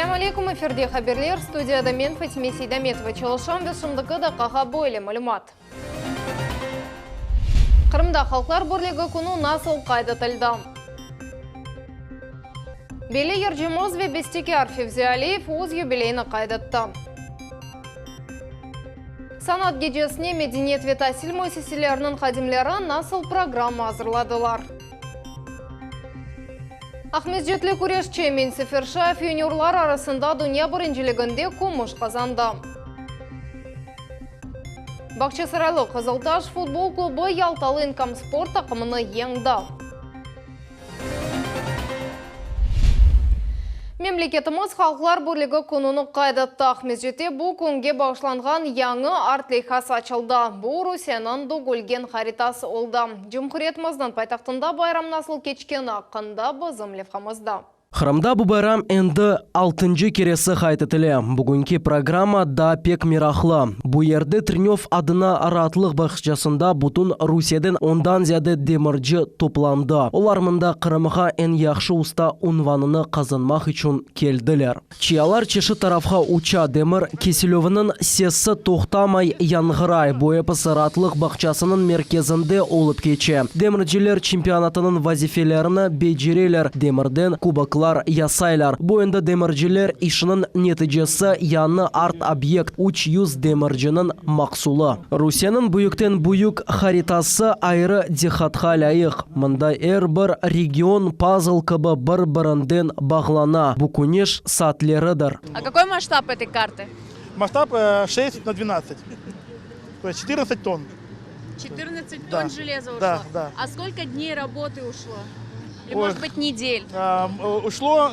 Selâm aleykum, efirde haberler, studiyada men, Fatime Seydametova, çalışam ve şimdiki daqqağa böyle malümat. Qırımda Halqlar Birligi künü nasıl qayd etildi? Belli yırcımız ve bestekâr Fevzi Aliyev öz yubileyini qayd etti. Sanat gecesine medeniyet ve tasil müessiseleriniñ hadimleri nasıl programma azırladılar? Aqmescitli küreşçi Emin Seferşayev yuniorlar arasında dünya birinciliginde kümüş qazandı. Bağçasaraylı Qızıltaş futbol klubı Yaltalı İnkomsport taqımını yeñdi. Memleketimiz Halqlar Birligi kününi qayd etti. Aqmescitte bu künge bağışlanğan yañı art-leyhası açıldı. Bu, Rusiyeniñ dögülgen haritası oldı. Cumhuriyetimizniñ paytahtında bayram nasıl keçkeni aqqında bizim levhamızda. Qırımda bu bayram endi altıncı keresi qayd etile. Bugünki programma da pek meraqlı. Bu yerde Trenöv adına raatlıq bağçasında bütün Rusiyeden ondan ziyade demirci toplandı. Olar mında Qırımğa eñ yahşı usta unvanını qazanmaq içün keldiler. Çıyalar çeşit tarafqa uça, demir kesilüviniñ sesi toqtamay yañğıray. Bu episi raatlıq bağçasınıñ merkezinde olıp keçe. Demirciler çempionatınıñ vazifelerini becereler, demirden kuboklar yasaylar. Bu endi demirciler işiniñ neticesi, yañı art-obyekt, 300 demirciniñ mahsulı. Rusiyeniñ büyükten büyük haritası ayrı diqqatqa lâyıq. Mında er bir region pazl kibi bir-birinden bağlana. Bu küneş saatleridir. A kakoy masştab etoy kartı? Masştab şest na dvenadtsat, to est çetırnadtsat tonn. Çetırnadtsat tonn jeleza uşlo? Da, da. A skolko dney rabotı uşlo? Ili, может быть, nedel? Uşlo,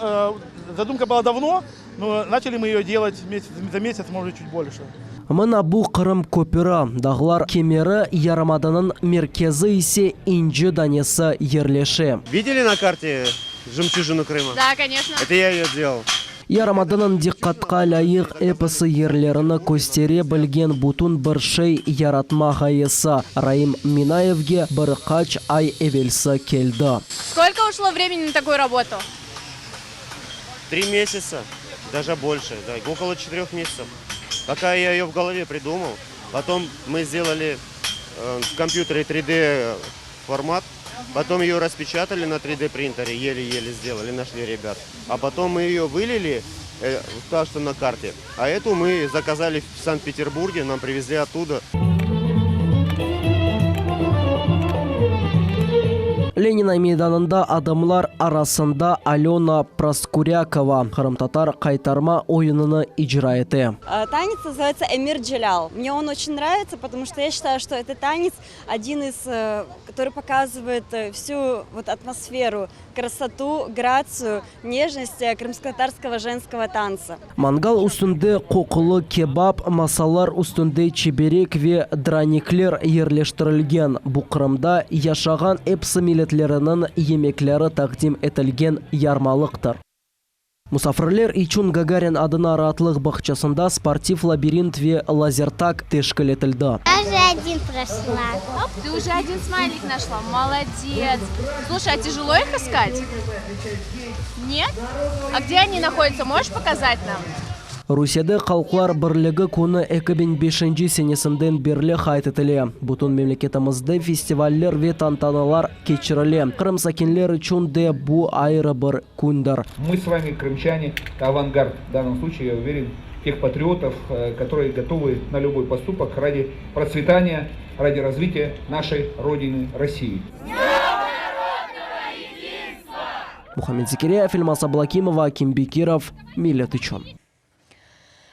zadumka была davno, no načali mı eyo delat za mesяц, может, çut bolşe. Mına bu Qırım köpüri, dağlar kemeri, yarımadanıñ merkezi ise inci danesi yerleşe. Videli na karte jemçujinu Krıma? Da, koneçno. Eto ya eyo delal. Yarımadanıñ diqqatqa lâyıq episi yerlerini köstere bilgen bütün bir şey yaratma ğayesi Raim Minayevge bir qaç ay evelsi keldi. Skolko uşlo vremeni na takuyu rabotu? Tri mesяца, даже больше, да, okolo çetiröh mesяцев. Пока я её в голове придумал, потом мы сделали в компьютере три дэ формат, потом её распечатали на три дэ принтере, еле-еле сделали, нашли ребят, а потом мы её вылили, та, что на карте, а эту мы заказали в Санкт-Петербурге, нам привезли оттуда. Lenina meydanında adamlar arasında Alöna Proskurâkova qırımtatar qaytarma oyunını icra ete. Tanец называется Эмир Джелял. Мне он очень нравится, потому что я считаю, что это танец один из, который показывает всю вот атмосферу, красоту, грацию, нежность крымскотатарского женского танца. Mangal üstünde qoqulı kebap, masalar üstünde çiberek ve dranikler yerleştirilgen. Bu Qırımda yaşağan episi milletleriniñ yemekleri taqdim etilgen yarmalıqtır. Musafirler içün Gagarin adına raatlıq bağçasında sportiv labirint ve lazertag teşkil etildi. Ya уже один прошла. Ты уже один смайлик нашла, молодец. Слушай, а тяжело их искать? Нет? А где они находятся, можешь показать нам? Rusiyede Halqlar Birligi künü 2005 senesinden berli qayd etile. Bütün memleketimizde festivaller ve tantanalar keçirile. Qırım sakinler içün de bu ayrı bir kündir. Мы с вами, крымчане, авангард в данном случае, я уверен, тех патриотов, которые готовы на любой поступок ради процветания, ради развития нашей Родины России. Muhammed Zekiryayev, Elmaz Ablakimova, Akim Bekirov, Millet içün.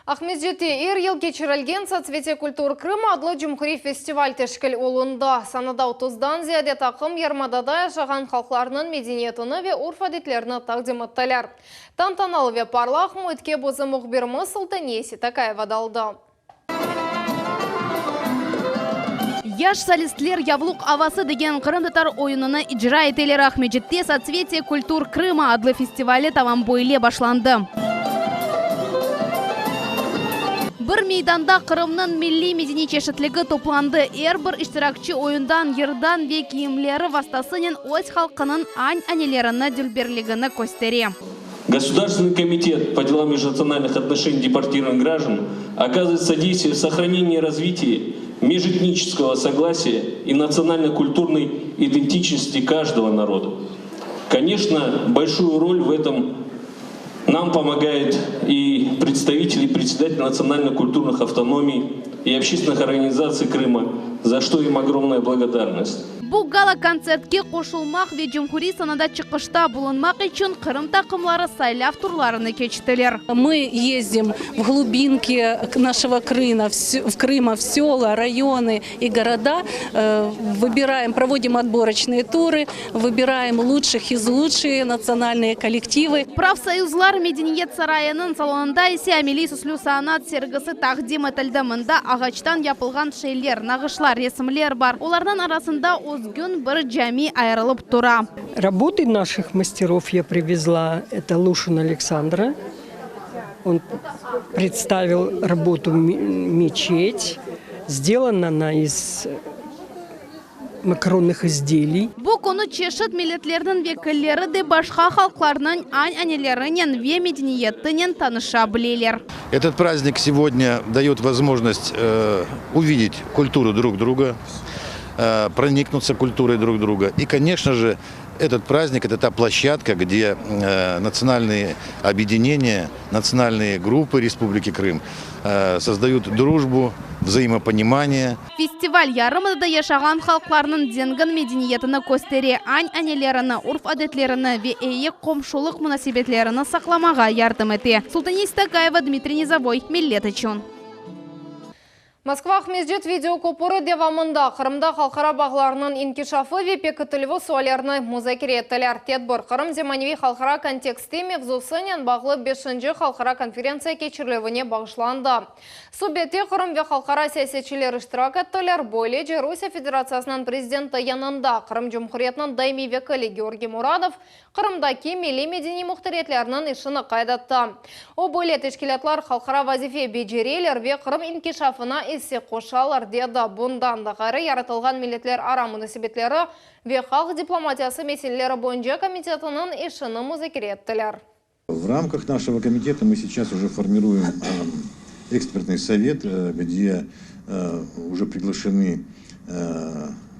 Aqmescitte er yıl keçirilgen Sotsvetiye kultur Krıma adlı cumhuriy festival teşkil olundı. Sanada otuzdan ziyade taqım yarımadada yaşağan halqlarnıñ medeniyetini ve urf-adetlerini taqdim ettiler. Tantanalı ve parlaq müitke bizim mühbirimiz Sultaniye Seytakayeva daldı. Yaş solistler Yavluq avası degen qırımtatar oyunını icra eteler. Aqmescitte Sotsvetiye kultur Krıma adlı festivali tamam böyle başlandı. Bir meydanda Qırımnıñ milliy-medeniy çeşitligi toplandı. Er bir iştirakçi oyundan, yırdan ve kiyimleri vastasınen öz halqınıñ an-anelerini, dülberligini köstere. Государственный комитет по делам межнациональных отношений депортированных граждан оказывает содействие в сохранении и развитии межэтнического согласия и национально-культурной идентичности каждого народа. Конечно, большую роль в этом нам помогает и представители председателей национально-культурных автономий и общественных организаций Крыма, за что им огромная благодарность. Bu gala-kontsertke qoşulmaq ve cumhuriy sanada çıqışta bulunmaq içün Qırım taqımları saylav turlarını keçtiler. Мы ездим в глубинки нашего Крына, в Крыма, в села, районы и города, выбираем, проводим отборочные туры, выбираем лучших из лучших национальные коллективы. Profsoyuzlar medeniyet sarayınıñ salonında ise ameliy süslü sanat sergisi taqdim etildi. Mında ağaçtan yapılğan şeyler, nağışlar, resimler bar. Olarnıñ arasında özgün bir cami ayırılıp tura. Работы наших мастеров я привезла. Это Лушин Александра. Он представил работу «Мечеть». Сделана она из макаронных изделий. Bu künü çeşit milletlerniñ vekilleri de başqa halqlarnıñ ananelerinen ve medeniyetinen tanışa bileler. Этот праздник сегодня дает возможность э, увидеть культуру друг друга, э, проникнуться культурой друг друга. И, конечно же, этот праздник – это та площадка, где э, национальные объединения, национальные группы Республики Крым э, создают дружбу, взаимопонимание. Festival yarımadada yaşağan halqlarnıñ zengin medeniyetini köstere, ananelerini, urf-adetlerini ve eyi qomşulıq munasebetlerini saqlamağa yardım ete. Sultaniye Stakayeva, Dmitriy Nizovoy, Millet içün. Moskva Aqmescit video köpüri devamında Qırımda halqara bağlarınıñ inkişafı ve pekitilüvi suallerini muzakere ettiler. Tedbir Qırım zemaneviy halqara kontekstte mevzusınen bağlı beşinci halqara konferentsiya keçirilüvine bağışlandı. Subette Qırım ve halqara siyasetçiler iştirak ettiler. Böylece Rusiye Federatsiyasınıñ prezidenti yanında Qırım Cumhuriyetiniñ daimiy vekili Georgiy Muradov Qırımdaki milliy-medeniy muhtariyetlerniñ işini qayd etti. O, böyle teşkilâtlar halqara vazife becereler ve Qırım inkişafına isse qoşalar, dedi. Bundan da ğayrı, yaratılğan milletlerara munasebetleri ve halq diplomatiyası meseleleri boyunca komitetiniñ işini muzakere ettiler. В рамках нашего комитета мы сейчас уже формируем экспертный совет, где уже приглашены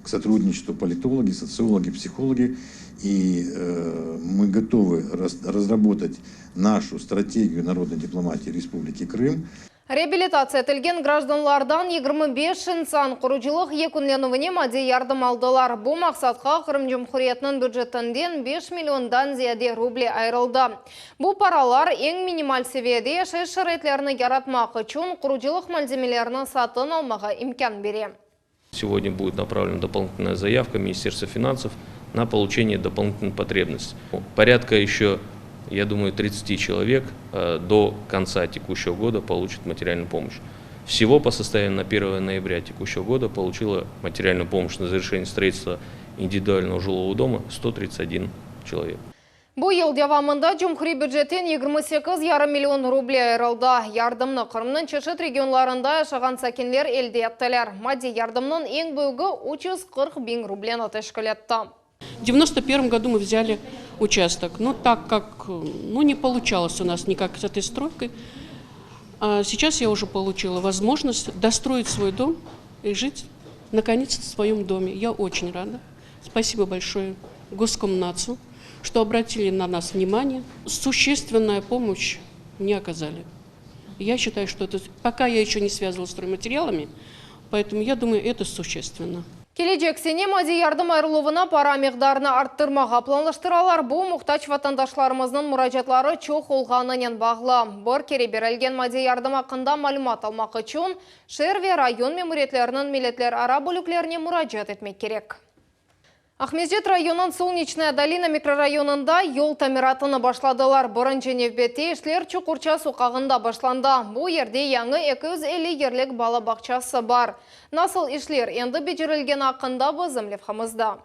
к сотрудничеству политологи, социологи, психологи. И мы готовы разработать нашу стратегию народной дипломатии Республики Крым. Reabilitatsiya etilgen grajdanlardan 25 insan qurucılıq yekünlenüvine maddiy yardım aldılar. Bu maqsatqa Qırım Cumhuriyetiniñ bücetinden 5 milliondan ziyade ruble ayırıldı. Bu paralar eñ minimal seviyede yaşayış şaraitlerini yaratmaq içün qurucılıq malzemelerini satın almağa imkân bere. Сегодня будет направлена дополнительная заявка Министерства финансов на получение дополнительной потребности. Порядка еще, я думаю, 30 человек э, до конца текущего года получат материальную помощь. Всего по состоянию на 1 ноября текущего года получила материальную помощь на завершение строительства индивидуального жилого дома 131 человек. Bu yıl devamında cumhuriy bücetten 28,5 million ruble ayırıldı. Yardımnı Qırımnıñ çeşit regionlarında yaşağan sakinler elde ettiler. Maddiy yardımnıñ eñ büyügi 340 biñ rubleni teşkil etti. В 91 году мы взяли участок. Но так как ну, не получалось у нас никак с этой стройкой, а сейчас я уже получила возможность достроить свой дом и жить наконец-то в своем доме. Я очень рада. Спасибо большое Госкомнацу, что обратили на нас внимание. Существенная помощь мне оказали. Я считаю, что это... Пока я еще не связывалась с стройматериалами, поэтому я думаю, это существенно. Kelecek sene maddiy yardım ayırıluvına para miqdarını arttırmağa planlaştıralar. Bu muhtac vatandaşlarımıznıñ muracaatları çoq olğanınen bağlı. Bir kere berilgen maddiy yardım aqqında malümat almaq içün şeer ve rayon memuriyetleriniñ milletlerara bölüklerine muracaat etmek kerek. Aqmescit rayonınıñ Solneçnaya dolina mikrorayonında yol tamiratını başladılar. Birinci nevbette işler Çuqurça soqağında başlandı. Bu yerde yañı 250 yerlik bala bağçası bar. Nasıl işler endi becerilgeni aqqında bizim levhamızda.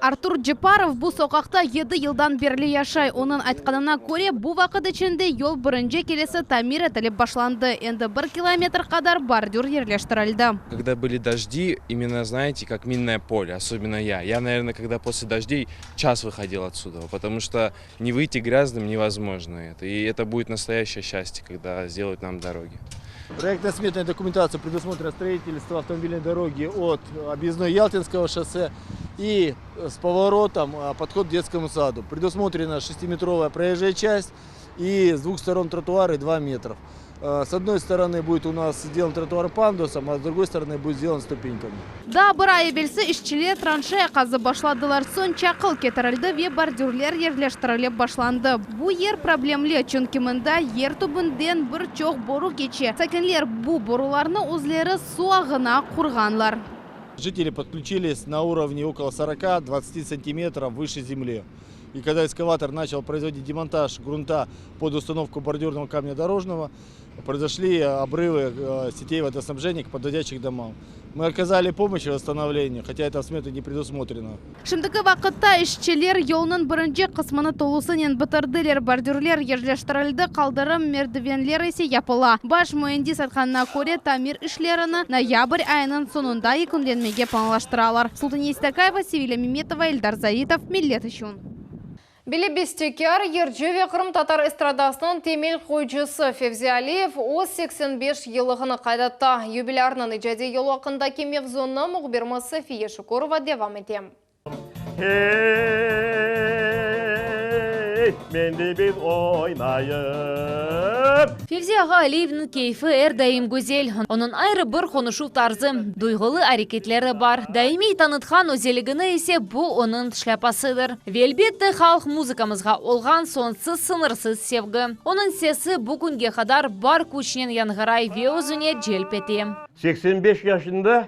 Artur Ceparov bu soqaqta yedi yıldan berli yaşay. Onıñ aytqanına köre, bu vaqıt içinde yol birinci keresi tamir etilip başlandı, endi bir kilometr qadar bordür yerleştirildi. Когда были дожди, именно, знаете, как минное поле, особенно я. Я, наверное, когда после дождей час выходил отсюда, потому что не выйти грязным невозможно это. И это будет настоящее счастье, когда сделают нам дороги. Проектно-сметная документация предусмотрена строительство автомобильной дороги от объездной Ялтинского шоссе и с поворотом подход к детскому саду. Предусмотрена шестиметровая проезжая часть и с двух сторон тротуары 2 метра. С одной стороны будет у нас сделан тротуар пандусом, а с другой стороны будет сделан ступеньками. Daa bir ay evelsi işçiler tranşeya qazıp başladılar, soñ çaqıl ketirildi ve bordürler yerleştirilip başlandı. Bu yer problemli, çünki mında yer tübünden bir çoq boru keçe. Sakinler bu borularnı özleri suv ağına qurğanlar. Жители подключились на уровне около 40-20 сантиметров выше земли. И когда экскаватор начал производить демонтаж грунта под установку бордюрного камня дорожного, произошли обрывы сетей водоснабжения, подводящих к домам. Мы оказали помощь в восстановлении, хотя это в смете не предусмотрено. Şimdiki vaqıtta işçiler yolnıñ birinci qısmını tolusınen bitirdiler, bordürler yerleştirildi, qaldırım merdivenler ise yapıla. Baş müendis aytqanına köre, tamir işlerini noyabr ayınıñ soñunda yekünlenmege planlaştıralar. Sultaniye Stakayeva, Sevilâ Memetova, Eldar Zaitov, Millet içün. Belli bestekâr, yırcı ve qırımtatar estradasınıñ temel qoyucısı Fevzi Aliyev öz 85 yıllığını qayd etti. Yubilârnıñ icadiy yolu aqqındaki mevzunı mühbirimiz Safiye Şukurova devam ete. Hey, men de bir oynayım. Fevzi ağa Aliyevniñ keyfi er daim güzel. Onıñ ayrı bir qonuşuv tarzı, duyğulı areketleri bar. Daimiy tanıtqan özelligini ise bu onıñ şlâpasıdır. Ve elbette halq muzıkamızğa olğan soñsız-sıñırsız sevgi. Onıñ sesi bu künge qadar bar küçnen yañğıray ve özüne celp ete. 85 yaşında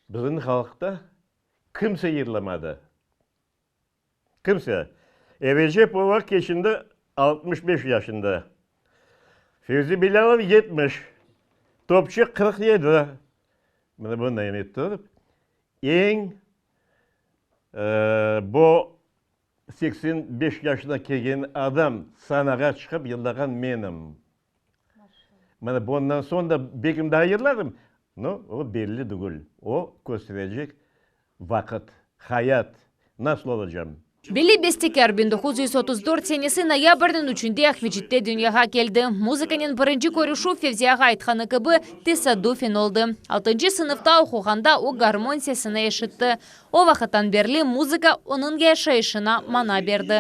bizim halqta kimse yırlamadı. Kimse. Erecep baba keçindi 65 yaşında. Fevzi Bilâlov 70, Topçı 47. Mına bunday ettirip, eñ bu 85 yaşına kelgen adam sanağa çıqıp yırlağan menim. Mına bundan soñ da belkim daa yırlarım, no, o belli tügül. O kösterecek vaqıt, hayat, nasıl olacam. Belli bestekâr 1934 senesi noyabrniñ üçünde Aqmescitte dünyağa keldi. Muzıkanen birinci körüşüv, Fevzi ağa aytqanı kibi, tesaddufen oldı. Altıncı sınıfta oquğanda o garmon sesini eşitti. O vaqıttan berli muzıka onıñ yaşayışına mana berdi.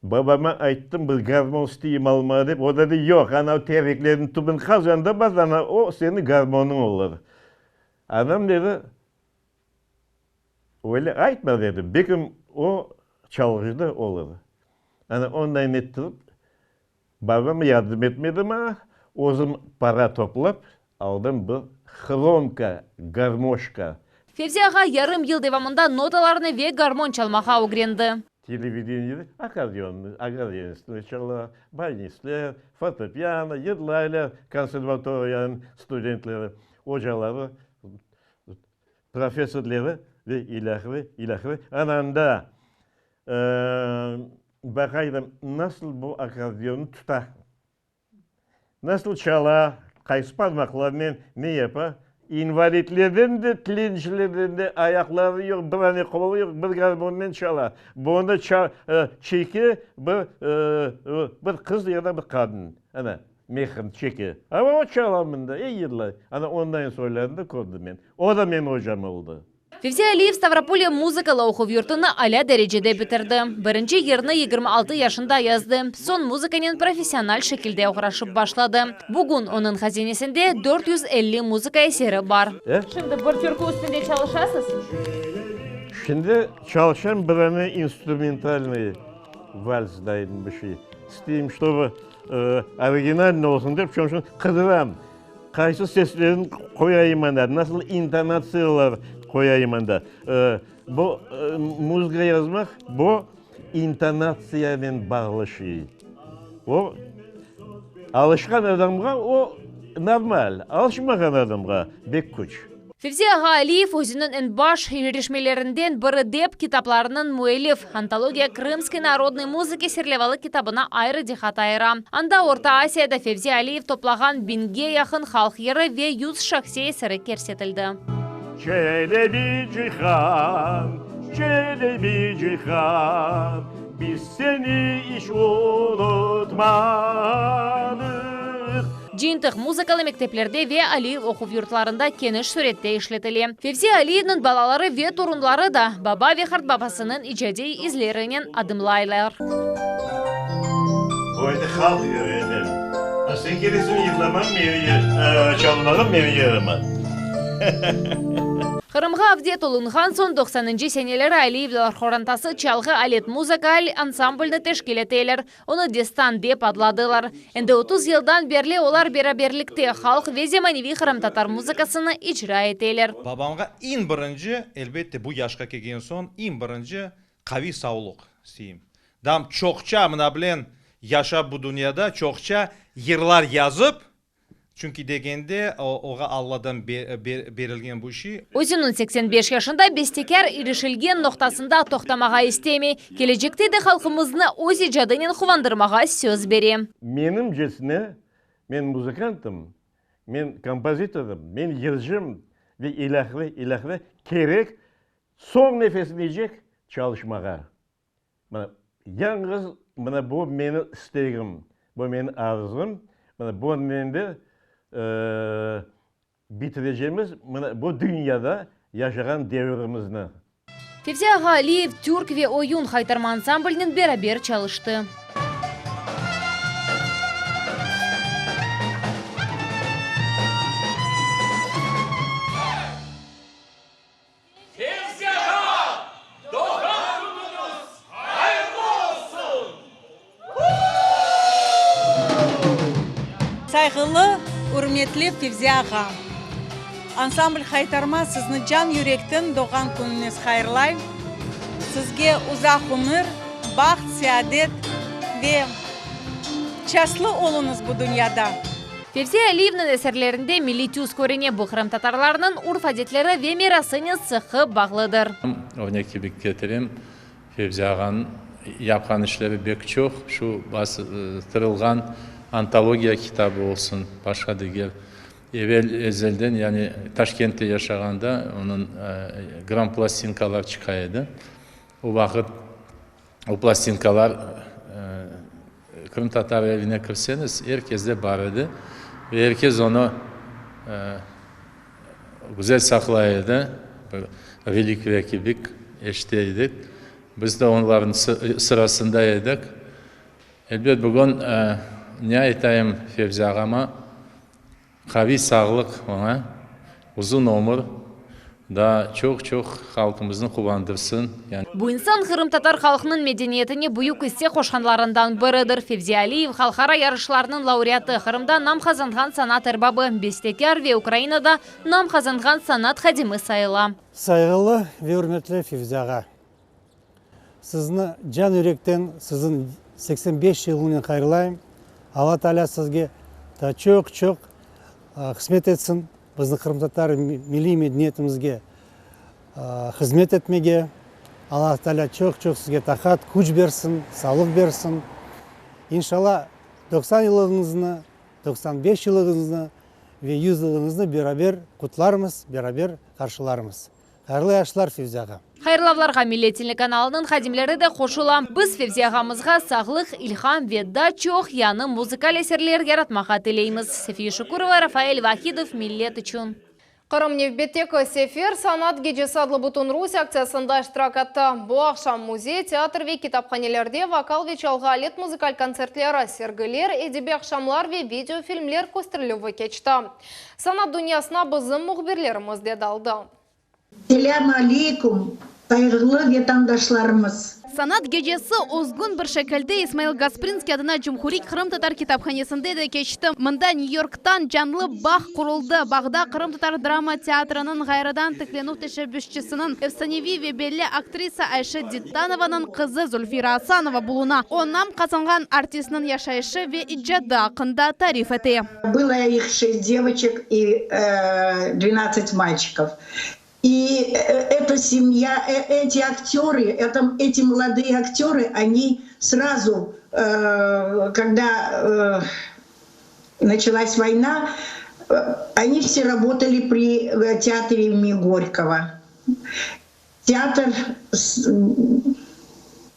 Babama ayttım, bir garmon isteyim alma dep, o dedi, yoq, anav tereklerniñ tübün qaz, anda bas, ana o seniñ garmonıñ olur. Anam dedi, öyle aytma dedi, belkim o çalğıcı da olur. Ana onday ettirip, Babam yardım etmedi maña, özüm para toplap aldım bir hromka garmoşka. Fevzi ağa yarım yıl devamında notalarnı ve garmon çalmağa ögrendi. Televideniyede akkordeon, akkordeonistler çala, bayanistler, fortepiano, yırlaylar, konservatoriyanıñ studentleri, ocaları, professorları ve ilâhre, ilâhre. Ana anda Baqaydım, nasıl bu akkordeonnı tuta, nasıl çala, qaysı parmaqlarınen ne yapa. İnvalidlerden de, tilencilerden de ayaqları yoq, bir ane qolu yoq, bir garmonnen çala. Bunı çeke bir bir qız ya da bir qadın. Ana, mehrin çeke. Amma o çala mında, ey yırlay. Ana, ondan soylarını kördim men. O da menim ocam oldı. Fevzi Aliyev Stavropolye muzıkalı oquv yurtunı alâ derecede bitirdi. Birinci yırnı 26 yaşında yazdı, soñ muzıkanen professional şekilde oğraşıp başladı. Bugün onıñ hazinesinde 450 muzıka eseri bar. Şimdi bir türkü üstünde çalışasız? Şimdi çalışam bir ane instrumentalnıy vals dayın bir şey. İsteyim, ştobu originalnıy olsun dep, şonıñ içün qıdıram. Qaysı seslerni qoyayım anda, nasıl intonatsiyalar qoyayım anda. Bu muzıka yazmaq, bu intonatsiyanen bağlı şey. O, alışqan adamğa o normal, alışmağan adamğa bek küç. Fevzi ağa Aliyev özüniñ eñ baş irişmelerinden biri dep kitaplarınıñ müellif Antologiya krımskoy narodnoy muzıki serlevalı kitabına ayrı diqqat ayıra. Anda Orta Asiyada Fevzi Aliyev toplağan biñge yaqın halq yırı ve yüz şahsiy eseri kersetildi. Çelebi Cihan, Çelebi Cihan, biz seni iç unutmadıq. Cıyıntıq muzıkalı mekteplerde ve aliy oquv yurtlarında keniş sürette işletile. Fevzi Aliyevniñ balaları ve torunları da baba ve qartbabasınıñ icadiy izlerinen adımlaylar. Bu endi halq yırı edi. A sen kelesiñ yırlamañ meni, çalmağa meni yırıma. Qırımğa avdet olunğan soñ doqsanıncı seneleri Aliyevler qorantası çalğı alet muzıkal ansamblni teşkil eteler. Onı Destan dep adladılar. Endi 30 yıldan berli olar beraberlikte halq ve zemaneviy qırımtatar muzıkasını icra eteler. Babamğa eñ birinci, elbette, bu yaşqa kelgen soñ, eñ birinci qaviy savluq isteyim. Dam çoqça, mına bilen, yaşap bu dünyada, çoqça yırlar yazıp, Çünki degende, oğa Alladan berilgen bu şey. Özüniñ 85 yaşında bestekâr irişilgen noqtasında toqtamağa istemey, kelecekte de halqımıznı öz icadınen quvandırmağa söz bere. Menimcesine, men muzıkantım, men kompozitorım, men yırcım ve ilâhre, ilâhre, kerek soñ nefesimecek çalışmağa. Mına, yañğız mına bu meni istegim, bu meni arzum, mına bunen de bitirecemiz mına bu dünyada yaşağan devirimizni. Fevzi ağa Aliyev türk ve oyun Haytarma ansamblinen beraber çalıştı. Fevzi ağa, doğğan künüñiz hayırlı olsun! Sayğılı, ürmetli Fevzi ağa! Ansambl Haytarma sizni can yürekten doğğan künüñiz hayırlay. Sizge uzaq ömür, baht, seadet ve çastlı oluñız bu dünyada. Fevzi Aliyevniñ eserlerinde milliy tüs körüne, bu qırımtatarlarnıñ urf-adetleri ve mirasınen sıqı bağlıdır. Örnek kibi ketirem, Fevzi ağanıñ yapqan işleri bek çoq, şu bastırılğan antologiya kitabı olsun, başqa diger. Evel ezelden, yani Taşkentte yaşağanda onıñ gramplastinkalar çıqa edi. O vaqıt O plastinkalar qırımtatar evine kirseñiz, er kesde bar edi ve er kes onı güzel saqlay edi, bir relikviya kibi eşite edik. Biz de onlarnıñ sırasında edik. Elbet, bugün ne aytayım Fevzi ağama, Qaviy sağlıq oña, uzun ömür, daa çoq-çoq halqımıznı quvandırsın. Bu insan qırımtatar halqınıñ medeniyetine büyük isse qoşqanlarından biridir. Fevzi Aliyev, halqara yarışlarnıñ laureatı, Qırımda nam qazanğan sanat erbabı, bestekâr ve Ukrainada nam qazanğan sanat hadimi sayıla. Sayğılı ve ürmetli Fevzi ağa! Sizni can-yürekten siziñ 85 yılıñnen hayırlayım. Alla Taalâ sizge daa çoq-çoq hızmet etsin, bizni qırımtatar milliy medeniyetimizge hızmet etmege. Alla Taalâ çoq-çoq sizge taqat, küç bersin, sağlıq bersin. İnşalla, 90 yılığıñıznı, 95 yılığıñıznı ve 100 yılığıñıznı beraber qutlarmız, beraber qarşılarmız. Hayırlı yaşlar, Fevzi ağa! Hayırlavlarğa Millet telekanalınıñ hadimleri de qoşula. Biz Fevzi ağamızğa sağlıq, ilham ve daa çoq yañı muzıkal eserler yaratmağa tileymiz. Sefiye Şukurova, Rafael Vahidov, Millet içün. Qırım nevbetteki sefer Sanat gecesi adlı bütünrus aktsiyasında iştirak etti. Bu aqşam müzey, teatr ve kitaphanelerde vokal ve çalğı alet muzıkal kontsertleri, sergiler, edebiy aqşamlar ve videofilmler kösterilüvi keçti. Sanat dünyasına bizim mühbirlerimiz de daldı. Selâm aleykum! Sayğılı vetandaşlarımız! Sanat gecesi özgün bir şekilde İsmail Gasprinskiy adına Cumhuriy qırımtatar kitaphanesinde de keçti. Mında New Yorktan canlı bağ quruldı. Bağda Qırımtatar drama teatriniñ ğayrıdan tiklenüv teşebbüsçisiniñ, efsaneviy ve belli aktrisa Ayşe Dittanovanıñ qızı Zulfira Asanova buluna. O, nam qazanğan artistniñ yaşayışı ve icadı aqqında tarif ete. Было их şest devoçek i dvenadtsat malçikov. И эта семья, эти актеры, это, эти молодые актеры, они сразу, когда началась война, они все работали при театре имени Горького. Театр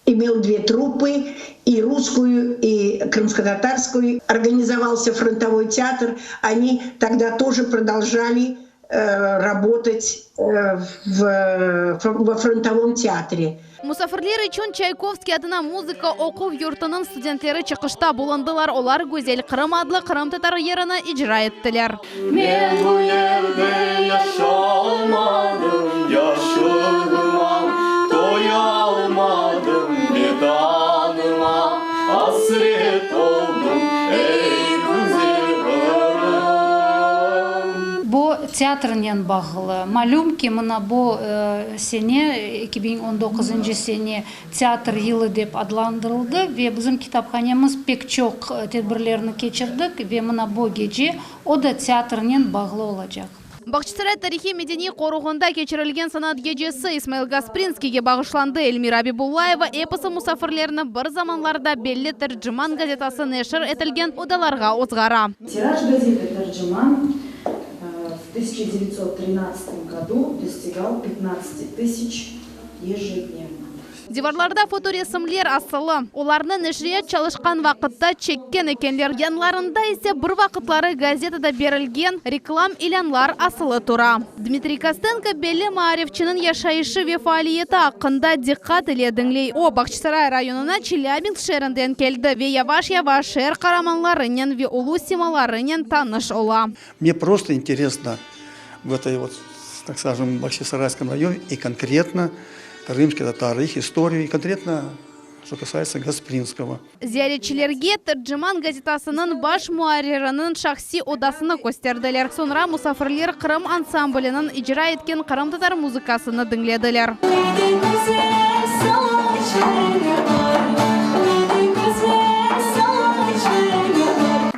имел две труппы, и русскую, и крымско-татарскую. Организовался фронтовой театр. Они тогда тоже продолжали работать в, во фронтовом театре. Musafirler içün Çaykovskiy adına muzıka oquv yurtunıñ studentleri çıqışta bulundılar, olar Güzel Qırım adlı qırımtatar yırını icra ettiler. Men bu yerde yaşalmadım, Yaşlığıma toyalmadım, Vetanıma asret oldım, Ey, güzel Qırım! Bu teatrnen bağlı. Malüm ki, mına bu sene, 2019-ncı sene, Teatr yılı dep adlandırıldı ve bizim kitaphanemiz pek çoq tedbirlerni keçirdik ve mına bu gece, o da teatrnen bağlı olacaq. Bağçasaray tarihiy-medeniy qoruğında keçirilgen sanat gecesi İsmail Gasprinskiyge bağışlandı. Elmira Abibullayeva episi musafirlerni bir zamanlarda belli Terciman gazetası neşir etilgen odalarğa ozğara. Tiraj gazeti Terciman v 1913 году достигал 15 тысяч ежедневно. Divarlarda fotoresimler asılı. Olarnı neşriyat çalışqan vaqıtta çekken ekenler. Yanlarında ise bir vaqıtları gazetada berilgen reklam ilânlar asılı tura. Dmitriy Kostenko belli maarifçiniñ yaşayışı ve faaliyeti aqqında diqqat ile diñley. O, Bağçasaray rayonına Çelâbinsk şeerinden keldi ve yavaş-yavaş şeer qaramanlarınen ve ulu simalarınen tanış ola. Mne prosto interesno v etoy vot, tak skajom, Bahçesarayskom rayone i konkretno krımskiy tatarı, ih istoriyu, i konkretno, çto kasayetsâ Gasprinskogo. Ziyaretçilerge Terciman gazetasınıñ baş muarririniñ şahsiy odasını kösterdiler. Soñra musafirler Qırım ansambliniñ icra etken qırımtatar muzıkasını diñlediler.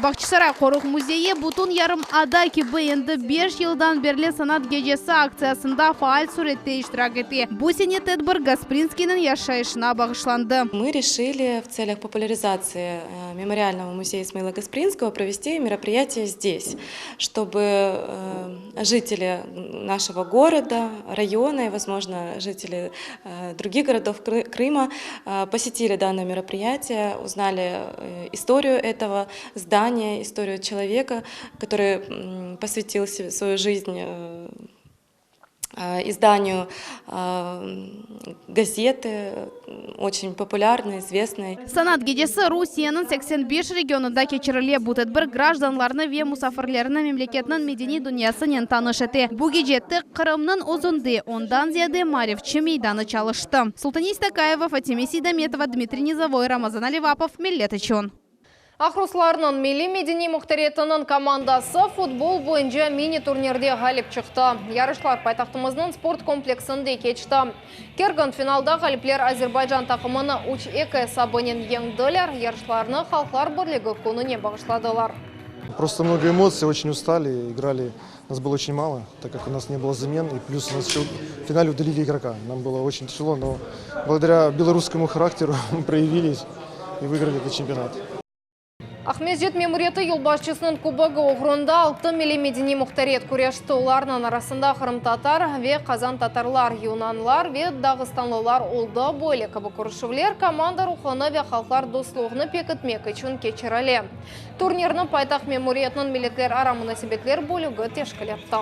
Bağçasaray qoruq müzeyi bütün yarımada kibi endi beş yıldan berli Sanat gecesi aktsiyasında faal sürette iştirak ete. Bu sene tedbir Gasprinskiyniñ yaşayışına bağışlandı. Мы решили в целях популяризации мемориального музея Исмаила Гаспринского провести мероприятие здесь, чтобы жители нашего города, района и, возможно, жители других городов Крыма посетили данное мероприятие, узнали историю этого здания, историю человека, который посвятил свою жизнь изданию газеты, очень популярной, известной. Sanat gecesi Rusiyeniñ 85 regionında keçirile. Bu tedbir grajdanlarnı ve musafirlerni memleketniñ medeniy dünyasınen tanış ete. Bu gece tek Qırımnıñ özünde ondan ziyade maarifçi meydanı çalıştı. Sultaniy Stakayeva, Fatime Seydametova, Dmitriy Nizovoy, Ramazan Alivapov, Millet içün. Aqruslarnıñ milliy-medeniy muhtariyetiniñ komandası futbol boyunca mini-turnirde ğalip çıqtı. Yarışlar paytahtımıznıñ sport kompleksinde keçti. Kergin finalda ğalipler Azerbaycan taqımını üç-eki esabınen yeñdiler. Yarışlarnı Halqlar birligi kününe bağışladılar. Просто много эмоций, очень устали, играли, нас было очень мало, так как у нас не было замен, и плюс у нас еще в финале удалили игрока. Нам было очень тяжело, но благодаря белорусскому характеру мы проявились и выиграли этот чемпионат. Aqmescit memuriyeti yolbaşçısınıñ kubogı oğrunda altı milliy-medeniy muhtariyet küreşti. Olarnıñ arasında qırımtatar ve qazantatarlar, yunanlar ve dağıstanlılar oldı. Böyle kibi körüşüvler komanda ruhunı ve halqlar dostluğını pekitmek içün keçirile. Turnirni paytaht memuriyetiniñ milletlerara munasebetler bölügi teşkil etti.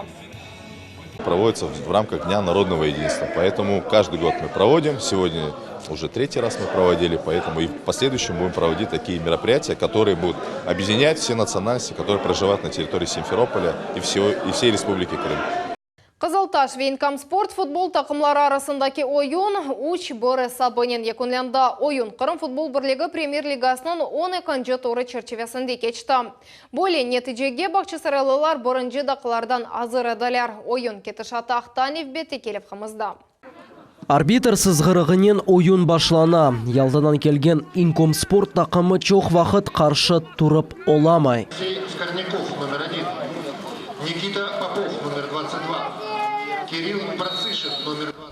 Проводится в рамках Дня народного единства. Поэтому каждый год мы проводим. Сегодня уже третий раз мы проводили, поэтому и в последующем будем проводить такие мероприятия, которые будут объединять все национальности, которые проживают на территории Симферополя и, всего, и всей Республики Крым. Qızıl. Qızıltaş ve İnkomsport futbol taqımları arasındaki oyun üç, bir esabınen yekünlendi. Oyun Qırım futbol birligi Premyer-ligasınıñ on ekinci turı çerçivesinde keçti. Böyle neticege bağçasaraylılar birinci daqqalardan azır ediler. Oyun ketişatı aqta nevbetteki levhamızda. Arbitr sızğırığınen oyun başlana. Yaltadan kelgen İnkomsport taqımı çoq vaqıt qarşı turıp olamay.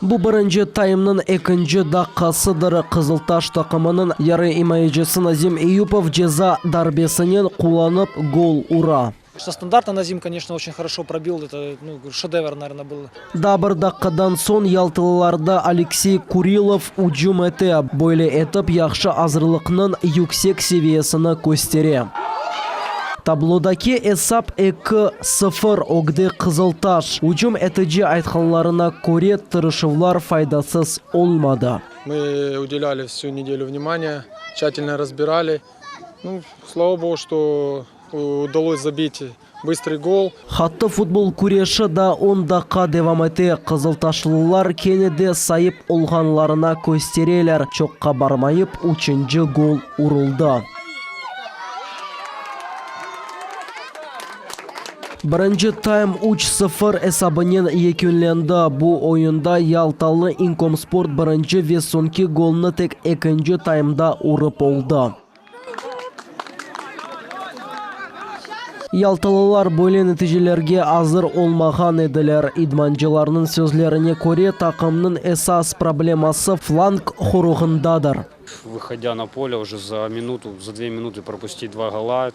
Bu birinci taymnıñ ekinci daqqasıdır. Qızıltaş taqımınıñ yarıimayecisi Nazim Eyüpov ceza darbesinen qullanıp gol ura. Со стандарта Назим, конечно, очень хорошо пробил, это, ну, шедевр, наверное, был. Daa bir daqqadan soñ yaltalılarda Aleksey Kurilov ücüm ete, böyle etip yahşı azırlıqnıñ yüksek seviyesini köstere. Tablodaki esap eki, sıfır, ögde Qızıltaş. Ücüm etici aytqanlarına köre, tırışuvlar faydasız olmadı. Мы уделяли всю неделю внимания, тщательно разбирали. Ну, слава богу, что Удалось забить быстрый гол. Qattı futbol küreşi daa on daqqa devam ete. Qızıltaşlılar kene de saip olğanlarına köstereler. Çoqqa barmayıp, üçünci gol uruldı. Birinci taym üç, sıfır esabınen yekünlendi. Bu oyunda yaltalı İnkomsport birinci ve soñki golnı tek ekinci taymda urıp oldı. Yaltalılar böyle neticelerge azır olmağan ediler. İdmancılarnıñ sözlerine köre, taqımnıñ esas probleması flang qoruğındadır. Выходя на поле уже за минуту, за две минуты пропустить два гола,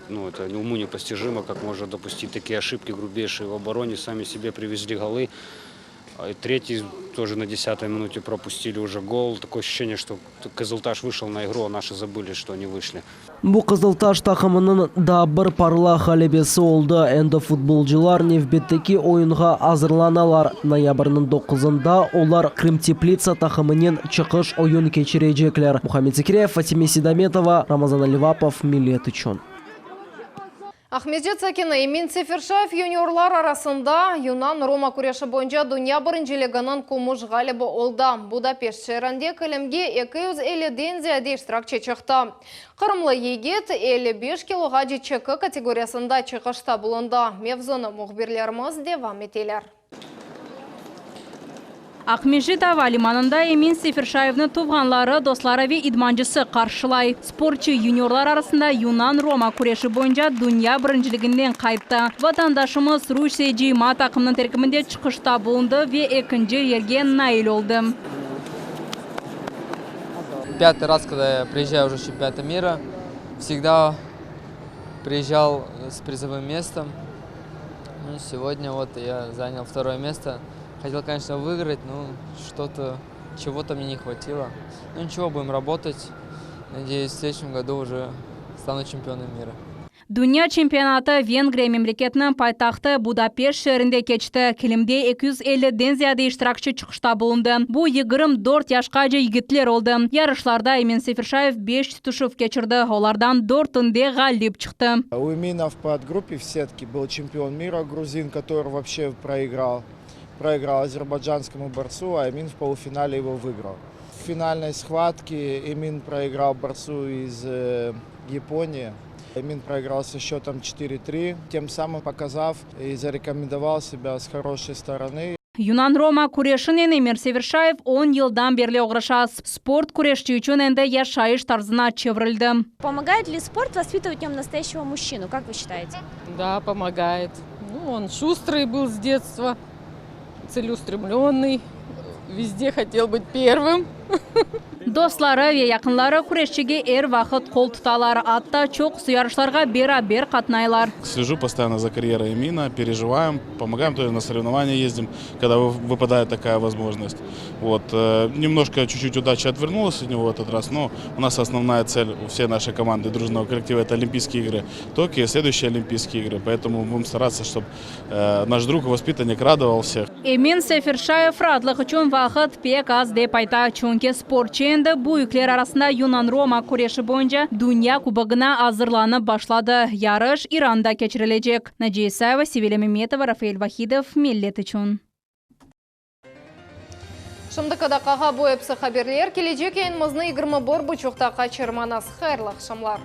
ну, это уму непостижимо, как можно допустить такие ошибки грубейшие в обороне, сами себе привезли голы. Третий тоже на десятой минуте пропустили уже гол. Такое ощущение, что Кызылташ вышел на игру, а наши забыли, что они вышли. Bu Qızıltaş taqımınıñ daa bir parlaq ğalebesi oldı. Endi futbolcılar nevbetteki oyunğa azırlanalar. Noyabrniñ doquzında olar Krımteplitsa taqımınen çıqış oyun keçirecekler. Muhammed Zekiryayev, Fatime Sidametova, Ramazan Alivapov, Millet içün. Aqmescit sakini Emin Seferşayev yuniorlar arasında yunan-roma küreşi boyunca dünya birinciliginiñ kümüş ğalibi oldı. Budapeşt şeerinde kilimge 250 den ziyade iştirakçi çıqtı. Qırımlı yigit 55 kiloğace çeki kategoriyasında çıqışta bulundı. Mevzunı mühbirlerimiz devam eteler. Aqmescit ava limanında Emin Seferşayevni tuvğanları, dostları ve idmancısı qarşılay. Sportçı yuniorlar arasında yunan-roma küreşi boyunca dünya birinciliginden qayttı. Vatandaşımız Rusiye cıyma taqımınıñ terkibinde çıqışta bulundı ve ekinci yerge nail oldı. Пятый раз, когда я приезжаю уже с чемпионата мира, всегда приезжал с призовым местом. Ну, сегодня вот я занял второе место. Хотел, конечно, выиграть, но что-то, чего-то мне не хватило. Ну ничего, будем работать. Надеюсь, в следующем году уже стану чемпионом мира. Dünya çempionatı Vengriya memleketiniñ paytahtı Budapeşt şeerinde keçti. Kilimde 250 den ziyade iştirakçi çıqışta bulundı. Bu 24 yaşqace yigitler oldı. Yarışlarda Emin Seferşayev beş tutuşuv keçirdi, olardan dörtünde ğalip çıqtı. У Эмина в подгруппе в сетке был чемпион мира грузин, который вообще проиграл. Проиграл азербайджанскому борцу, а Эмин в полуфинале его выиграл. В финальной схватке Эмин проиграл борцу из э, Японии. Эмин проиграл со счетом 4-3, тем самым показав и зарекомендовал себя с хорошей стороны. Yunan-roma küreşinen Emir Seferşayev on yıldan berli oğraşa. Sport küreşçi içün endi yaşayış tarzına çevirildi. Помогает ли спорт воспитывать в нем настоящего мужчину, как вы считаете? Да, помогает. Ну, он шустрый был с детства, целеустремленный, везде хотел быть первым. Dostları ve yaqınları küreşçige er vaqıt qol tutalar, atta çoqusı yarışlarğa beraber qatnaylar. Слежу постоянно за карьерой Эмина, переживаем, помогаем, тоже на соревнования ездим, когда выпадает такая возможность. Вот. Э, немножко чуть-чуть удача отвернулась от него в этот раз, но у нас основная цель у всей нашей команды дружного коллектива – это Олимпийские игры Токио, следующие Олимпийские игры, поэтому будем стараться, чтобы э, наш друг и воспитанник радовал всех. Emin Seferşayev raatlıq içün vaqıt pek az dep ayta, çünki sportçı endi büyükler arasında yunan-roma küreşi boyunca dünya kubogına azırlanıp başladı. Yarış İranda keçirilecek. Naciye İsayeva, Sevilâ Memetova, Rafael Vahidov, Millet içün. Şimdiki daqqağa bu episi haberler. Kelecek yayınımıznı 21 buçuqta qaçırmañız. Hayırlı aqşamlar.